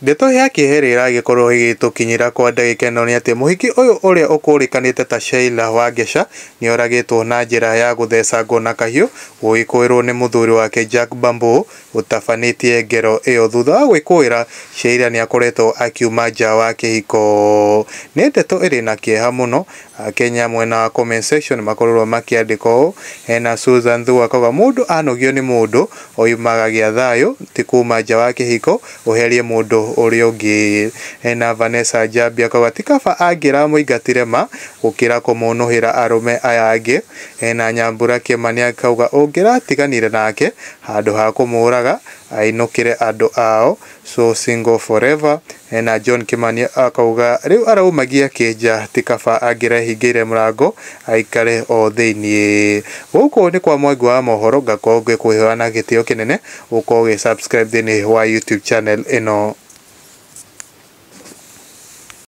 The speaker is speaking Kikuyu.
Ndeto ya kĩeha ĩrĩa ĩragĩkorwo ĩgĩtũkinyĩra kwa ndagĩka ĩno nĩ atĩ mũhiki ũyũ ũrĩa ũkũrĩkanĩte ta Sheila Wangeca nĩoragĩtwo na njĩra ya gũthecangwo na kahiũ gũgĩkũĩrwo nĩ mũthuri wake Jack Bamboo ũtabanĩtie ngero ĩyo. Thutha wa gwĩkũĩra, Sheila nĩakoretwo akiuma nja wa kĩhiko. Nĩ ndeto ĩrĩ na kĩeha mũno. Akenya mwena wa comment section makorirwo makĩandĩka ũũ, hena Susan Thu akauga mũndũ anogio nĩ mũndũ oimaga gĩa thayũ ti kuma nja wa kĩhiko ũherie mũndũ ũrĩa ũngĩ. Hena Vanessa Njambi akauga ti kaba angĩramũingatire ma gũkĩra kũmũnũhĩra arũme aya angĩ. Hena Nyambura Kĩmani akauga ũngĩratiganire nake handũ ha kũmũraga ainũkĩre andũ ao, so single forever. Hena John Kimani akauga rĩu araumagia kĩnja ti kaba angĩrehingĩire mũrango aikare o thĩiniĩ. Gũkũ nĩ kwa Mwangi wa mohoro, ngakorwo ngĩkũhoya na gĩtĩo kĩnene ũkorwo ũgĩ subscribe thĩiniĩ wa YouTube channel ĩno.